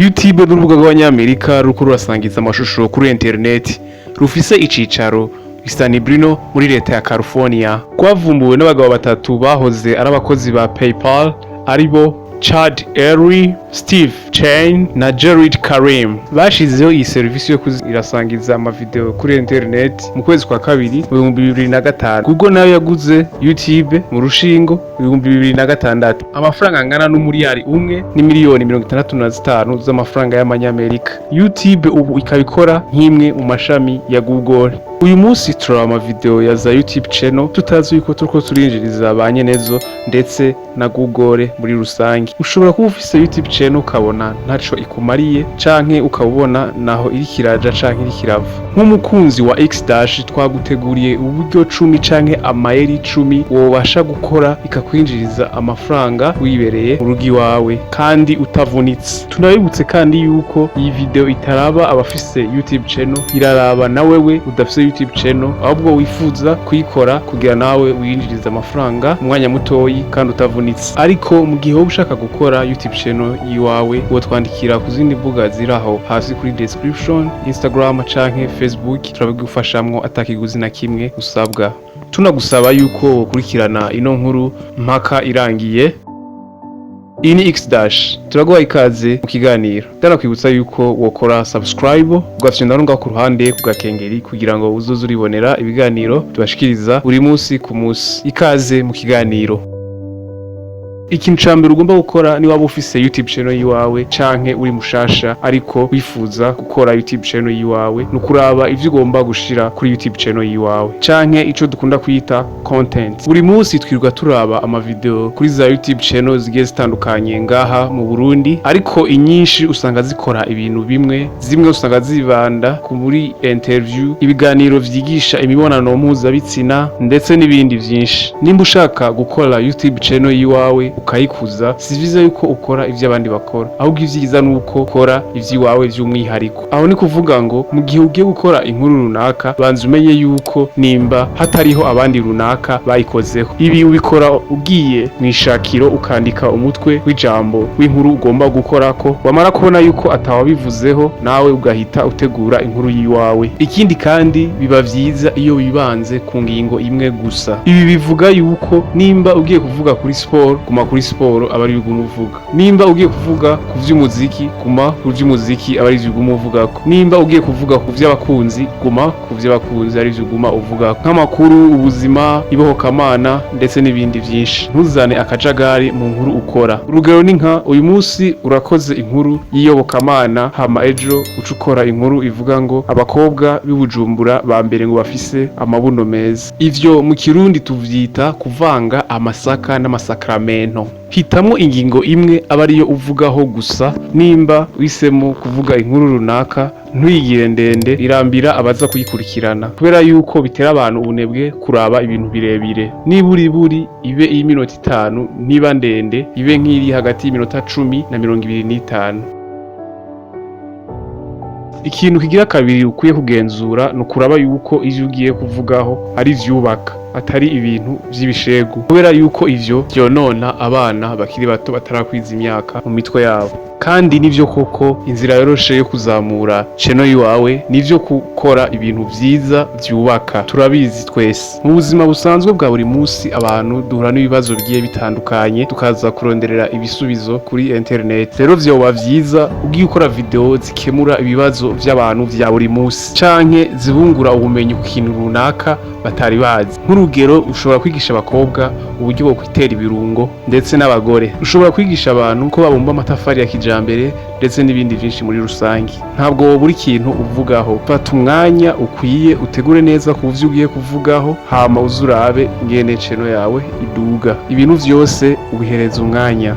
YouTube ni urubuga rw'Abanyamerika ruriko rurasangiza amashusho kuri interineti, rufise icicaro i San Bruno muri leta ya California. Rwavumbuwe n'abagabo batatu bahoze ari abakozi ba PayPal, aribo Chad Hurley, Steve Chen na Jared Karim. Bashizeho iyi serivisi yo irasangiza amavideo kuri internet mu kwezi kwa kabiri mu 2005. Google nayo yaguze YouTube mu rushingo mu 2006, amafaranga angana n'umuriyari 1 n'imiliyoni 65 z'amafaranga y'Amanyamerika. YouTube ubu ikaba ikora nk'imwe mu mashami ya Google. Uyu munsi turaba amavideo ya za YouTube channel tutazi yuko turiko turinjiriza ba nyenezo ndetse na Google muri rusange. Ushobora kuba ufise YouTube channel ukabona ntaco ikumariye, canke ukaba ubona naho iriko iraja canke iriko irava. Nk'umukunzi wa X Dash, twaguteguriye uburyo 10 canke amayeri 10 wobasha gukora ikakwinjiriza amafaranga wibereye mu rugo iwawe kandi utavunitse. Tunabibutse kandi yuko iyi video itaraba abafise YouTube channel, iraraba na wewe udafise YouTube channel ahubwo wifuza kuyikora kugira nawe winjiriza amafaranga mu mwanya mutoyi kandi utavunitse. Ariko mu gihe wowe ushaka gukora YouTube channel yiwawe, wotwandikira ku zindi mbuga ziri aho hasi kuri description, Instagram canke Facebook, turabigufashamwo atakiguzi na kimwe usabwa. Tunagusaba yuko wokurikirana ino nkuru mpaka irangiye. Iyi ni X Dash, turaguha ikaze mu kiganiro. Ndanakwibutsa yuko wokora subscribe, ugafyonda ngaho ku ruhande ku gakengeri kugira ngo uzoze uribonera ibiganiro tubashikiriza buri munsi ku munsi. Ikaze mu kiganiro. Ikintu ca mbere ugomba gukora ni waba ufise YouTube channel yiwawe canke uri mushasha ariko wifuza gukora YouTube channel yiwawe, ni ukuraba ivyo ugomba gushira kuri YouTube channel yiwawe canke ico dukunda kwita content. Buri munsi twirirwa turaba amavideo kuri za YouTube channel zigiye zitandukanye ngaha mu Burundi, ariko inyinshi usanga zikora ibintu bimwe. Zimwe usanga zibanda ku muri interview, ibiganiro vyigisha imibonano mpuzabitsina ndetse n'ibindi vyinshi. Nimba ushaka gukora YouTube channel yiwawe ukayikuza, si vyiza yuko ukora ivyo abandi bakora, ahubwo ivyiza nuko ukora ivy'iwawe vy'umwihariko. Aho ni kuvuga ngo mu gihe ugiye gukora inkuru runaka, banza umenye yuko nimba hatariho abandi runaka bayikozeho. Ibi ubikora ugiye mw'ishakiro, ukandika umutwe w'ijambo w'inkuru ugomba gukorako. Wamara kubona yuko atawabivuzeho, nawe ugahita utegura inkuru yiwawe. Ikindi kandi, biba vyiza iyo wibanze ku ngingo imwe gusa. Ibi bivuga yuko nimba ugiye kuvuga kuri siporo, guma kuri siporo, aba ari uguma uvuga. Nimba ugiye kuvuga ku vy'umuziki, guma ku vy'umuziki, aba ari uguma uvugako. Nimba ugiye kuvuga ku vy'abakunzi, guma ku vy'abakunzi, ari uguma uvugako, nk'amakuru, ubuzima, ibohokamana ndetse n'ibindi vyinshi. Ntuzane akajagari mu nkuru ukora. Urugero ni nka uyu munsi urakoze inkuru y'iyobokamana, hama ejo uca ukora inkuru ivuga ngo abakobwa b'i Bujumbura ba mbere ngo bafise amabuno meza. Ivyo mu Kirundi tuvyita kuvanga amasaka n'amasakramento. Hitamwo ingingo imwe, aba ariyo uvugaho gusa. Nimba wisemo kuvuga inkuru runaka, ntuyigire ndende irambira abaza kuyikurikirana, kubera yuko bitera abantu ubunebwe kuraba ibintu birebire. Niba uri buri ibe iy'iminota 5, niba ndende ibe nk'iri hagati y'iminota 10 na 25. Ikintu kigira kabiri ukwiye kugenzura ni ukuraba yuko ivyo ugiye kuvugaho ari ivyubaka, atari ibintu vy'ibishegu, kubera yuko ivyo vyonona abana bakiri bato batarakwiza imyaka mu mitwe yabo. Kandi nivyo koko, inzira yoroshe yo kuzamura channel yiwawe nivyo gukora ibintu vyiza vyubaka. Turabizi twese, mu buzima busanzwe bwa buri munsi abantu duhura n'ibibazo bigiye bitandukanye, tukaza kuronderera ibisubizo kuri internet. Rero vyoba vyiza ugiye ukora video zikemura ibibazo vy'abantu vya buri munsi canke zibungura ubumenyi ku kintu runaka batari bazi. Nk'urugero, ushobora kwigisha abakobwa uburyo bwo kwitera ibirungo ndetse n'abagore, ushobora kwigisha abantu ko babumba amatafari ya kijambere ndetse n'ibindi vyinshi muri rusange. Ntabwo buri kintu uvugaho. Fata umwanya ukwiye, utegure neza ku vyo ugiye kuvugaho, hama uzurabe ingene channel yawe iduga. Ibintu vyose ubihereza umwanya.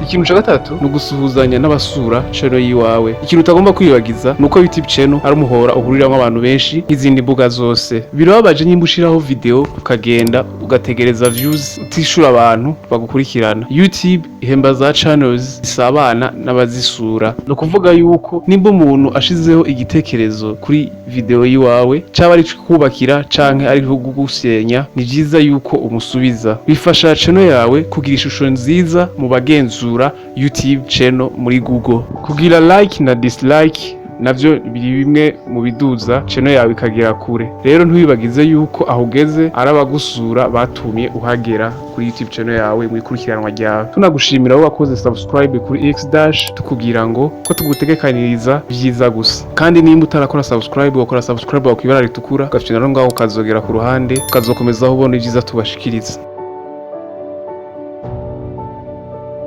Ikintu ca gatatu ni ugusuhuzanya n'abasura channel yiwawe. Ikintu utagomba kwibagiza ni uko YouTube channel ari umuhora uhuriramwo abantu benshi nk'izindi mbuga zose. Birababaje nimba ushiraho video ukagenda ugategereza views, utishura abantu bagukurikirana. YouTube ihemba za channels zisabana n'abazisura. Ni ukuvuga yuko nimba umuntu ashizeho igitekerezo kuri video yiwawe, caba ari kubakira canke ari kugusenya, ni vyiza yuko umusubiza. Bifasha channel yawe kugira ishusho nziza mu bagenzura. abasura YouTube channel muri Google. Kugira like na dislike navyo biri bimwe mu biduza channel yawe ikagera kure. Rero ntiwibagize yuko aho ugeze ari abagusura batumye uhagera kuri YouTube channel yawe mu ikurikiranwa ryawe. Tunagushimira wowe wakoze subscribe kuri X dash, tukubwira ngo ko tugutegekaniriza vyiza gusa. Kandi nimba utarakora subscribe, wakora subscribe wakwibara ritukura, ugafyina no ngaho ukazogera ku ruhande, ukazokomeza ubona ibyiza tubashikiriza.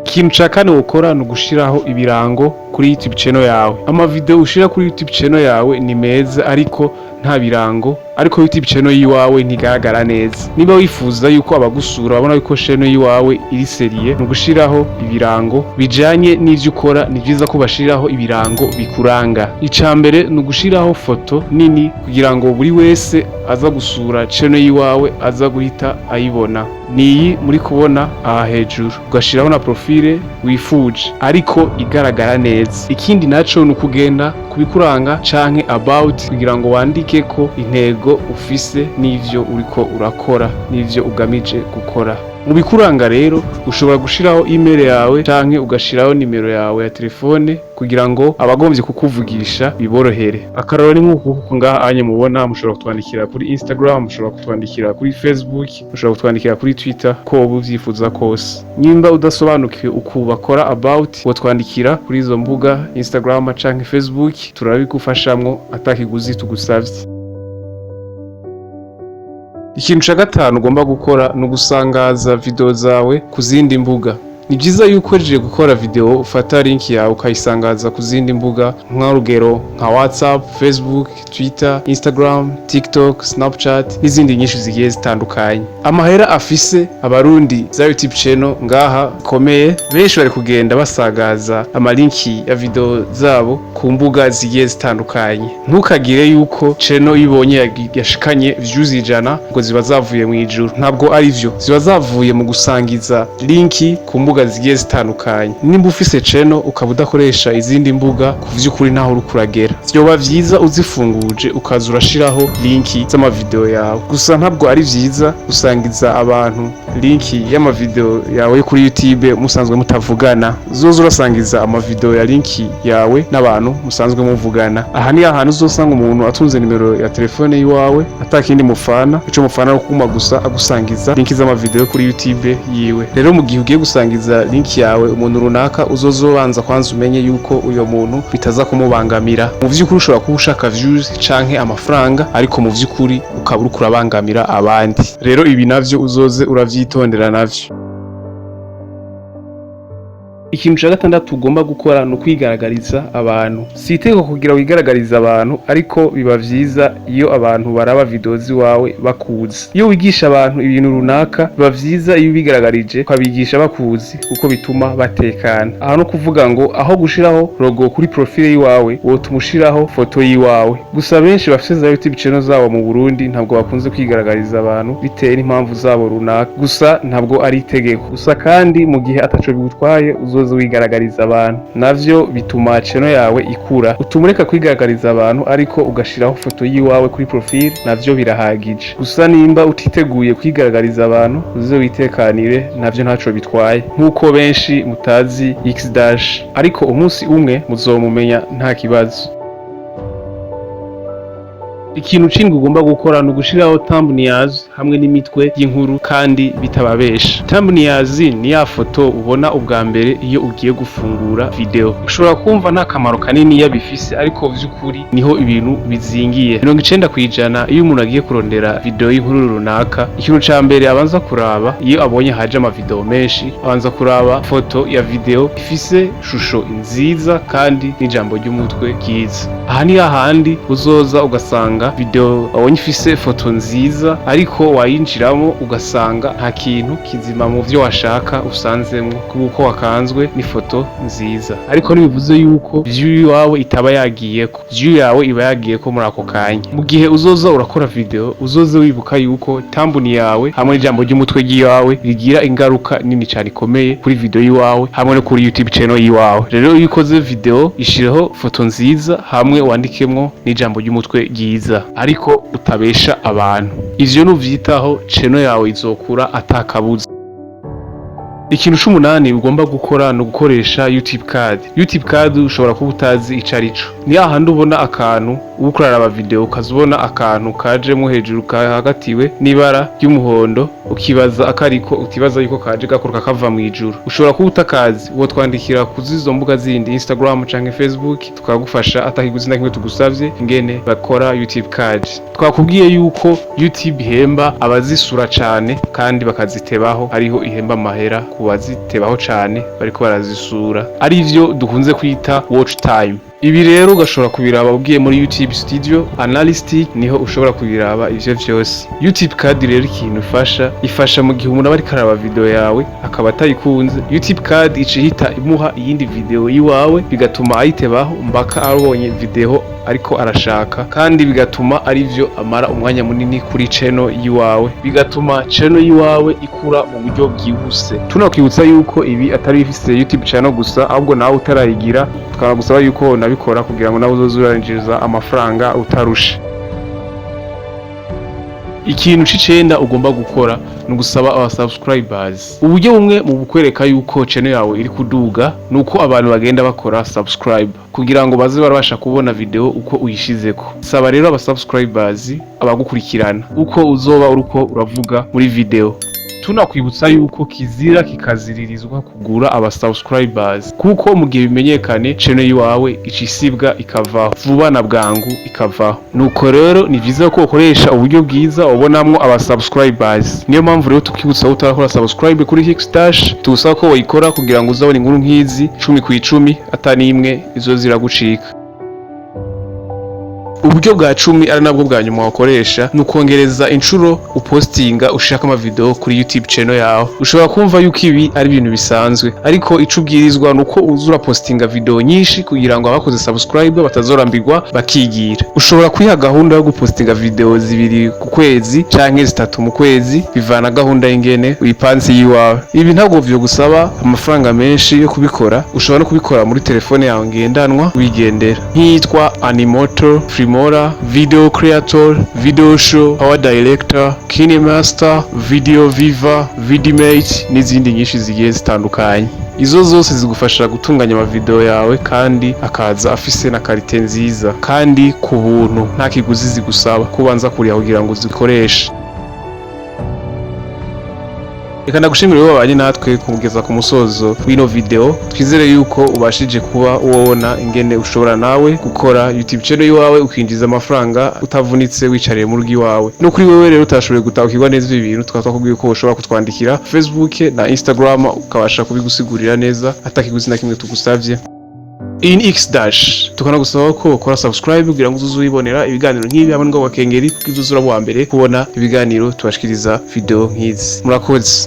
Ikintu ca kane wokora ni ugushiraho ibirango kuri YouTube channel yawe. Amavideo ushira kuri YouTube channel yawe ni meza, ariko nta birango, ariko YouTube channel yiwawe ntigaragara neza. Niba wifuza yuko abagusura babona yuko channel yiwawe iri sérieux, ni ugushiraho ibirango bijanye n'ivyo ukora. Ni vyiza ko bashiraho ibirango bikuranga. Ica mbere ni ugushiraho foto nini kugira ngo buri wese aza gusura channel yiwawe aza guhita ayibona. Niyi muri kubona aha hejuru, ugashiraho na profile wifuje ariko igaragara neza. Ikindi naco ni ukugenda kubikuranga canke about, kugira ngo wandike ko intego ufise n'ivyo uriko urakora n'ivyo ugamije gukora. Mu bikuranga rero ushobora gushiraho email yawe canke ugashiraho nimero yawe ya telefone kugira ngo abagomvye kukuvugisha biborohere. Akarorero ni nk'uku kuko ngaha anye mubona, mushobora kutwandikira kuri Instagram, mushobora kutwandikira kuri Facebook, mushobora kutwandikira kuri Twitter, ko woba uvyifuza kose. Nimba udasobanukiwe uku bakora about, wotwandikira kuri izo mbuga, Instagram canke Facebook, turabigufashamwo atakiguzi tugusavye. Ikintu ca gatanu ugomba gukora ni ugusangaza video zawe ku zindi mbuga. Ni byiza yuko uhejeje gukora video ufata link yawe ukayisangaza ku zindi mbuga, nk'urugero nka WhatsApp, Facebook, Twitter, Instagram, TikTok, Snapchat n'izindi nyinshi zigiye zitandukanye. Amahera afise abarundi za YouTube channel ngaha komeye, benshi bari kugenda basagaza amalinki ya video zabo ku mbuga zigiye zitandukanye. Ntukagire yuko channel ibonye yashikanye views 100 ngo ziba zavuye mu ijuru. Ntabwo ari vyo, ziba zavuye mu gusangiza linki ku mbuga zigiye zitandukanye. Nimba ufise channel ukaba udakoresha izindi mbuga, ku vy'ukuri ntaho uri kuragera. Vyoba vyiza uzifunguje ukaza urashiraho linki z'amavideo yawe. Gusa ntabwo ari vyiza gusangiza abantu linki y'amavideo yawe kuri YouTube musanzwe mutavugana. Uzoza urasangiza amavideo ya linki yawe n'abantu musanzwe muvugana. Aha ni ahantu uzosanga umuntu atunze nimero ya telefone yiwawe, atakindi mufana, ico mufana ari kuguma gusa agusangiza linki z'amavideo kuri YouTube yiwe. Rero mu gihe ugiye gusangiza linki yawe umuntu runaka, uzozobanza kwanza umenye yuko uyo muntu bitaza kumubangamira. Mu vy'ukuri ushobora kuba ushaka views canke amafaranga, ariko mu vy'ukuri ukaba uriko urabangamira abandi. Rero ibi navyo uzoze uravyitondera navyo. Ikintu ca gatandatu ugomba gukora ni ukwigaragariza abantu. Si itegeko kugira wigaragariza abantu, ariko biba vyiza iyo abantu baraba video ziwawe bakuzi. Iyo wigisha abantu ibintu runaka, biba vyiza iyo ubigaragarije ukabigisha bakuzi, kuko bituma batekana. Aha no kuvuga ngo aho gushiraho logo kuri profile yiwawe, wotuma ushiraho foto yiwawe. Gusa benshi bafise za YouTube channel zabo mu Burundi ntabwo bakunze kwigaragariza abantu bitewe n'impamvu zabo runaka. Gusa ntabwo ari itegeko. Gusa kandi mu gihe ataco bigutwaye, uzoze wigaragariza abantu, navyo bituma channel yawe ikura. Utuma ureka kwigaragariza abantu ariko ugashiraho foto yiwawe kuri profile, navyo birahagije. Gusa nimba utiteguye kwigaragariza abantu, uze witekanire, navyo ntaco bitwaye. Nkuko benshi mutazi X dash, ariko umunsi umwe muzomumenya, nta kibazo. Ikintu cindwi ugomba gukora ni ugushiraho thumbnails hamwe n'imitwe y'inkuru kandi bitababesha. Thumbnails ni ya foto ubona ubwa mbere iyo ugiye gufungura video. Ushobora kumva nta kamaro kanini yabifise, ariko vy'ukuri niho ibintu bizingiye. 90% iyo umuntu agiye kurondera video y'inkuru runaka, ikintu ca mbere abanza kuraba iyo abonye haje amavideo menshi, abanza kuraba foto ya video ifise shusho nziza kandi n'ijambo ry'umutwe ryiza. Aha ni hahandi uzoza ugasanga video wabonye ifise foto nziza, ariko wayinjiramo ugasanga nta kintu kizima mu vyo washaka usanzemwo, kuko wakanzwe n'ifoto nziza. Ariko ntibivuze yuko view yawe itaba yagiyeko. View yawe iba yagiyeko muri ako kanya. Mu gihe uzoza urakora video, uzoze wibuka yuko thumbnail yawe hamwe n'ijambo ry'umutwe ry'iwawe rigira ingaruka nini cyane ikomeye kuri video yiwawe hamwe no kuri YouTube channel yiwawe. Rero iyo ukoze video, ishireho foto nziza hamwe wandikemwo n'ijambo ry'umutwe ryiza, ariko utabesha abantu. Ivyo nuvyitaho, channel yawe izokura atakabuza. Ikintu c'umunani ugomba gukora ni ugukoresha YouTube card. YouTube card ushobora kuba utazi ico arico. Ni hahandi ubona akantu uba uraraba video, ukaza ubona akantu kajemwo hejuru kahagatiwe n'ibara ry'umuhondo, ukibaza akariko, utibaza yuko kaje gakoroka kava mw'ijuru. Ushobora kuba utakazi, wotwandikira kuzizo mbuga zindi, Instagram canke Facebook, tukagufasha atakiguzi na kimwe tugusavye ingene bakora YouTube card. Twakubwiye yuko YouTube ihemba abazisura cane kandi bakazitebaho, hariho ihemba amahera ku bazitebaho cane bariko barazisura, arivyo dukunze kwita watch time. Ibi rero ugashobora kubiraba ugiye muri YouTube Studio Analytics, niho ushobora kubiraba ivyo vyose. YouTube card rero ikintu ifasha mu gihe umuntu aba ariko araba video yawe akaba atayikunze, YouTube card ica ihita imuha iyindi video yiwawe, bigatuma ayitebaho mpaka abonye video ariko arashaka, kandi bigatuma arivyo amara umwanya munini kuri channel yiwawe, bigatuma channel yiwawe ikura mu buryo bwihuse. Tunakwibutsa yuko ibi atari bifise YouTube channel gusa, ahubwo nawe utarayigira tukanagusaba yuko nabikora kugira ngo nawe uzoze uranjiriza amafaranga utarushe. Ikintu c'icenda ugomba gukora ni ugusaba aba subscribers. Uburyo bumwe mu bukwereka yuko channel yawe iri kuduga ni uko abantu bagenda bakora subscribe kugira ngo baze barabasha kubona video uko uyishizeko. Saba rero aba subscribers abagukurikirana uko uzoba uriko uravuga muri video. Tunakwibutsa yuko kizira kikaziririzwa kugura aba subscribers, kuko mu gihe bimenyekane channel yiwawe icisibwa, ikavaho vuba na bwangu, ikavaho. Nuko rero ni vyiza ko ukoresha uburyo bwiza ubonamwo aba subscribers. Niyo mpamvu rero tukibutsa utarakora subscribe kuri Hix Dash, tugusaba ko wayikora kugira ngo uzabone inkuru nk'izi 10 ku 10, atari imwe izo ziragucika. Uburyo bwa 10, ari nabwo bwa nyuma wakoresha, ni ukongereza inshuro upostinga ushaka amavideo kuri YouTube channel yawe. Ushobora kumva yuko ibi ari ibintu bisanzwe, ariko ico ubwirizwa ni uko uza urapostinga video nyinshi kugira ngo abakoze subscribe batazorambirwa bakigira. Ushobora kwiha gahunda yo gupostinga video zibiri ku kwezi canke zitatu mu kwezi, bivana gahunda y'ingene uyipanze yiwawe. Ibi ntabwo vyo gusaba amafaranga menshi yo kubikora. Ushobora no kubikora muri telefone yawe ngendanwa wigendera, nk'iyitwa Animoto, Filmora, Video Creator, Video Show, Power Director, KineMaster, Video Viva, Vidmate n'izindi nyinshi zigiye zitandukanye. Izo zose zigufasha gutunganya amavideo yawe kandi akaza afise na qualité nziza, kandi ku buntu, nta kiguzi zigusaba kubanza kuriha kugira ngo uzikoreshe. Reka ndagushimire wowe wabanye natwe kugeza ku musozo w'ino video. Twizere yuko ubashije kuba wobona ingene ushobora nawe gukora YouTube channel iwawe ukinjiza amafaranga utavunitse, wicariye mu rugo iwawe. No kuri wewe rero utashoboye gutahukirwa neza ibi bintu, tukaba twakubwiye ko ushobora kutwandikira Facebook na Instagram, ukabasha kubigusigurira neza atakiguzi na kimwe tugusavye. Iyi ni X Dash. Tukanagusaba ko ukora subscribe kugira ngo uzuze wibonera ibiganiro nk'ibi hamwe n'ubwo kengeri, kuko uzuze uraba uwa mbere kubona ibiganiro tubashikiriza video nk'izi. Murakoze.